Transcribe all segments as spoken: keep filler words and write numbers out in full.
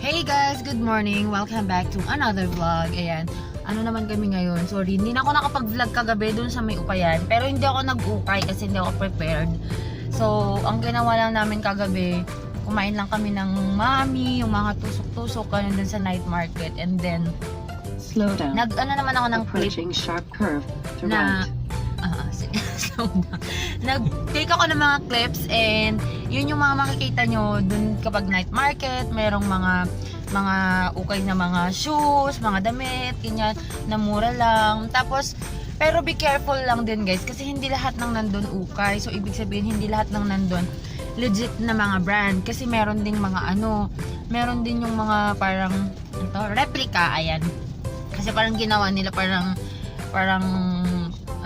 Hey guys, good morning. Welcome back to another vlog. Ayan, ano naman kami ngayon. Sorry, hindi na ako nakapag-vlog kagabi dun sa may ukayan. Pero hindi ako nag-ukay kasi hindi ako prepared. So, ang ginawa lang namin kagabi, kumain lang kami ng mami, yung mga tusok-tusok, ganun dun sa night market. And then, Slow down. nag, ano naman ako ng clip Approaching sharp curve to na right. Ah, si- slow down. Nag-take ako ng mga clips and yun yung mga makikita nyo dun kapag night market, merong mga mga ukay na mga shoes, mga damit, ganyan, na mura lang. Tapos, pero be careful lang din guys kasi hindi lahat ng nandun ukay. So, ibig sabihin hindi lahat ng nandun legit na mga brand kasi meron ding mga ano, meron din yung mga parang ito, replica, ayan. Kasi parang ginawa nila parang parang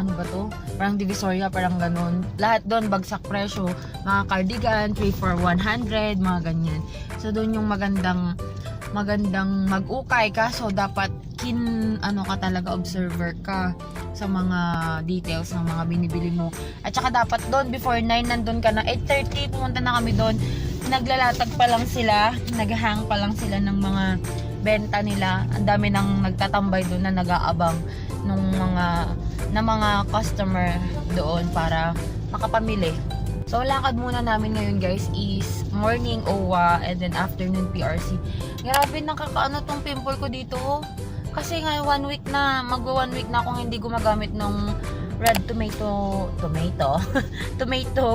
ano ba to? Parang divisoria, parang ganun. Lahat doon bagsak presyo, mga cardigan, three for one hundred, mga ganyan. So doon yung magandang magandang mag-ukay, kaso dapat kin ano ka talaga, observer ka sa mga details ng mga binibili mo. At saka dapat doon before nine nandun ka na, eight thirty pumunta na kami doon. Naglalatag pa lang sila, naghahang pa lang sila ng mga benta nila. Ang dami nang nagtatambay doon na nag-aabang nung mga na mga customer doon para makapamili. So, lakad muna namin ngayon guys is morning O W A and then afternoon P R C. Grabe, nakakaano tong pimple ko dito. Kasi nga one week na, magwa one week na akong hindi gumagamit ng red tomato, tomato, tomato,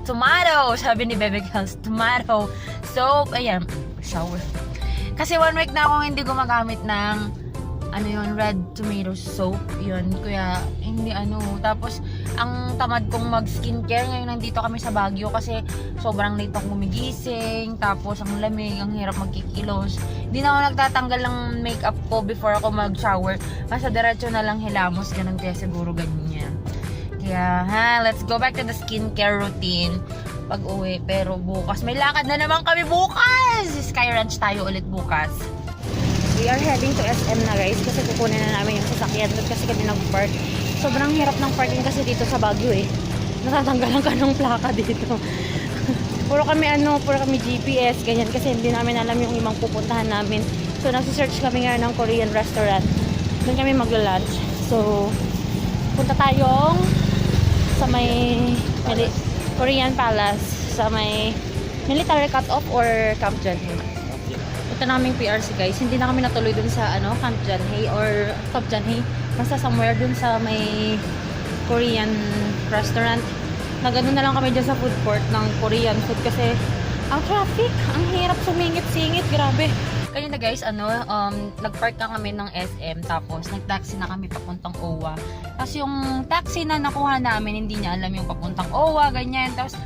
tomato, sabi ni Bebe Girls, tomato. So, ayan, shower. Kasi one week na akong hindi gumagamit ng ano yun, red tomato soap yun. Kaya hindi ano. Tapos, ang tamad kong mag skincare ngayon nandito kami sa Baguio kasi sobrang late akong gumigising. Tapos, ang lamig, ang hirap magkikilos. Hindi na ako nagtatanggal ng makeup ko before ako mag-shower. Basta diretso na lang hilamos, ganun kaya siguro ganyan. Kaya ha, let's go back to the skincare routine pag uwi. Pero bukas, may lakad na naman kami bukas! Sky Ranch tayo ulit bukas. We are heading to S M na guys kasi kukunin na namin yung sasakyan doon kasi kami nag-park. Sobrang hirap ng parking kasi dito sa Baguio eh. Natatanggalan ka ng plaka dito. Puro kami ano, puro kami G P S, ganyan kasi hindi namin alam yung ibang pupuntahan namin. So nagsi-search kami ngayon ng Korean restaurant. Doon kami magla-lunch. So punta tayong sa may mili- Korean Palace sa may military cutoff or Camp Janhe. Ito naming P R C guys, hindi na kami natuloy dun sa ano, Camp Janhe or Camp Janhe. Basta somewhere dun sa may Korean restaurant. Nagano na lang kami dyan sa food court ng Korean food kasi ang traffic, ang hirap sumingit-singit, grabe. Kanina guys, ano, um, nag-park na kami ng S M tapos nag-taxi na kami papuntang O W A. Tapos yung taxi na nakuha namin, hindi niya alam yung papuntang O W A, ganyan. Tapos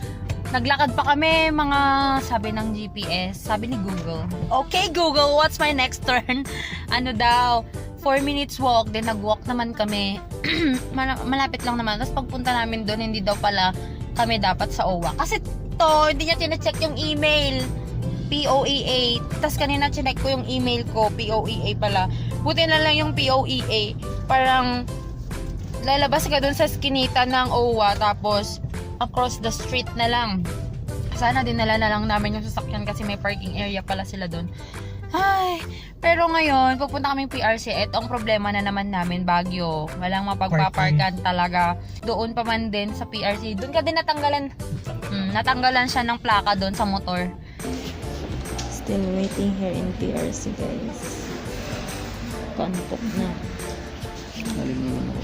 naglakad pa kami, mga sabi ng G P S, sabi ni Google, "Okay Google, what's my next turn?" Ano daw, four minutes walk, then nag-walk naman kami. Mala- malapit lang naman. Tapos pagpunta namin doon, hindi daw pala kami dapat sa O W A. Kasi to, hindi niya chinecheck yung email. P O E A. Tapos kanina chineck ko yung email ko, P O E A pala. Buti na lang yung P O E A. Parang lalabas ka doon sa eskinita ng O W A, tapos across the street na lang. Sana dinala na lang namin yung sasakyan kasi may parking area pala sila doon. Ay, pero ngayon, pupunta kaming P R C. Eto ang problema na naman namin, Baguio. Walang mapagpaparkan talaga. Doon pa man din sa P R C. Doon ka din natanggalan. Hmm, natanggalan siya ng plaka doon sa motor. Still waiting here in P R C, guys. Kaantok na. Lalim naman ako.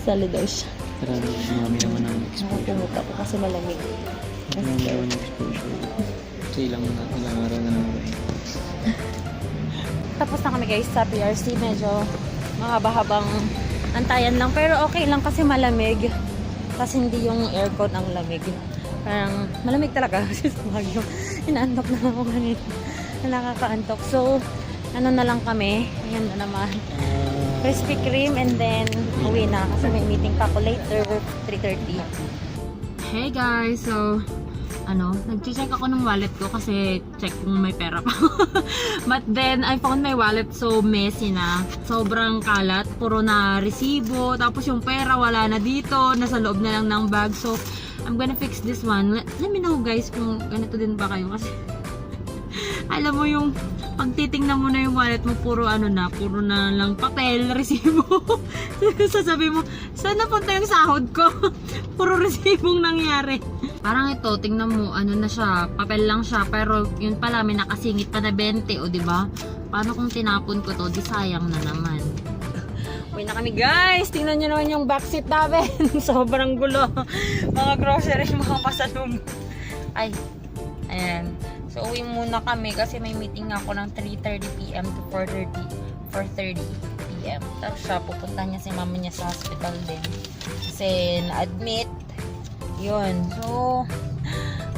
Sali daw siya. Parang sumami naman ang exposure. Nakapumot ako kasi malamig. Sumami naman ang exposure. Kasi ilang, ilang araw na lang ako eh. Tapos na kami guys sa P R C. Medyo mahaba-habang antayan lang. Pero okay lang kasi malamig. Kasi hindi yung aircon ang lamig. Parang malamig talaga kasi sa Baguio. Inaantok na ako kanina. Nakakaantok. So, ano na lang kami. Ayan na naman. Krispy Kreme and then uwi na. Kasi may meeting pa ako later, three thirty. Hey guys, so ano, nag-check ako ng wallet ko kasi check kung may pera pa. But then, I found my wallet so messy na. Sobrang kalat, puro na resibo, tapos yung pera wala na dito, nasa loob na lang ng bag. So, I'm gonna fix this one. Let, let me know guys kung ganito din ba kayo kasi Alam mo yung pagtitingnan mo na yung wallet mo, puro ano na, puro na lang papel, resibo. Sasabi mo, "Saan napunta yung sahod ko?" Puro resibong nangyari. Parang ito, tingnan mo, ano na siya, papel lang siya, pero yun pala, may nakasingit pa na bente, o, di ba? Paano kung tinapon ko to? Di sayang na naman. Uwi na kami, guys. Tingnan nyo naman yung backseat namin. Sobrang gulo. Mga grocery, mga pasalubong. Ay, ayan. So, uwi muna kami kasi may meeting ako ng three thirty p m to four thirty, four thirty p m. Tapos siya, pupunta niya si mama niya sa hospital din. Kasi na-admit. Yun. So,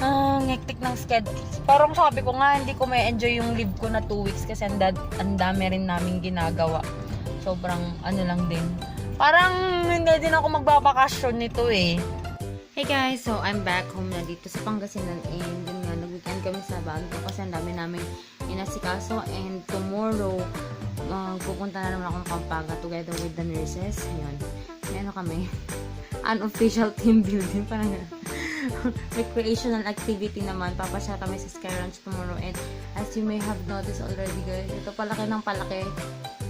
ah, ang hectic ng schedule. Parang sabi ko nga, hindi ko may enjoy yung leave ko na two weeks kasi ang dad- ang dami rin naming ginagawa. Sobrang ano lang din. Parang hindi din ako magbabakasyon nito eh. Hey guys, so I'm back home na dito sa Pangasinan, and yun nga, nag-weekend kami sa baon ko kasi ang dami naming inasikaso, and tomorrow, ah, pupunta na naman akong Pampanga together with the nurses. Ayun. May ano kami, unofficial team building, parang ganun. Recreational activity naman. Papasyal kami sa Sky Ranch tomorrow, and as you may have noticed already, guys, ito, palaki ng palaki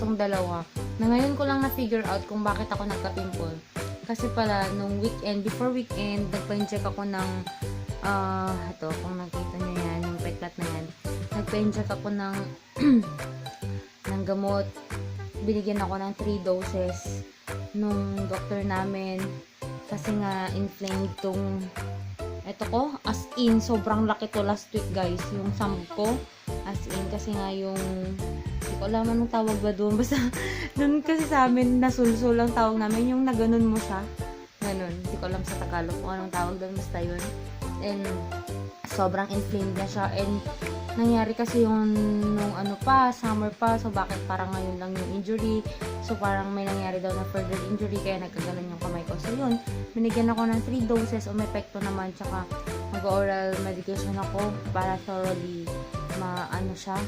itong dalawa. Na ngayon ko lang na-figure out kung bakit ako nagka-pimple. Kasi pala, nung weekend, before weekend, nagpa-inject ako ng, ah, ito, kung nakita niyo yan, yung peklat na yan. Nagpa-inject ako ng, ng gamot. Binigyan ako ng three doses nung doktor namin. Kasi nga, inflamed tong, eto ko, as in, sobrang laki to last week, guys, yung thumb ko. As in, kasi nga yung, hindi ko alam anong tawag ba doon. Basta, doon kasi sa amin, nasulsul ang tawag namin, yung naganon mo siya. Ganun. Hindi ko alam sa Tagalog kung anong tawag doon. Basta yun. And, sobrang inflamed na siya. And, nangyari kasi yung nung ano pa, summer pa. So, bakit parang ngayon lang yung injury? So, parang may nangyari daw na further injury, kaya nagkaganon yung kamay ko. So, yun. Binigyan ako ng three doses. Umepekto naman. Tsaka, mag-oral medication ako para thoroughly ma-, ano siya.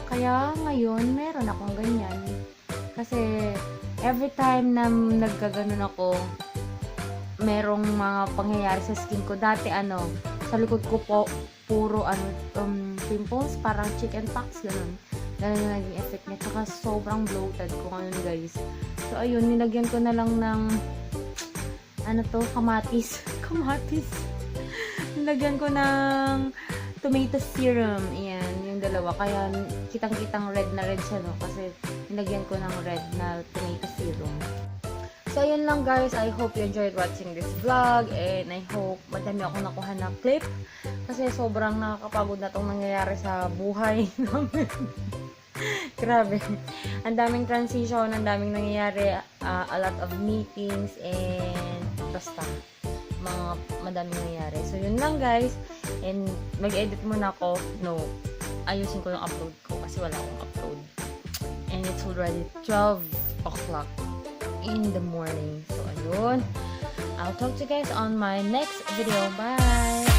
Kaya ngayon, meron akong ganyan. Kasi every time na nagkaganon ako, merong mga pangyayari sa skin ko. Dati ano, sa likod ko po, puro ano, um, pimples, parang chicken pox, ganun. Ganun yung naging effect niya. Tsaka sobrang bloated ko ngayon, guys. So, ayun, nilagyan ko na lang ng ano to, kamatis. Kamatis. Nilagyan ko ng tomato serum. Ayan, yung dalawa. Kaya kitang-kitang red na red siya, no? Kasi nilagyan ko ng red na tomato serum. So, ayun lang, guys. I hope you enjoyed watching this vlog. And I hope madami akong nakuha na clip. Kasi sobrang nakakapagod na tong nangyayari sa buhay namin. Grabe. Ang daming transition, ang daming nangyayari, ah, a lot of meetings, and basta, mga madaming nangyayari. So, yun lang, guys. And mag-edit muna ako. No, ayusin ko yung upload ko kasi wala akong upload. And it's already twelve o'clock in the morning. So, ayun. I'll talk to you guys on my next video. Bye!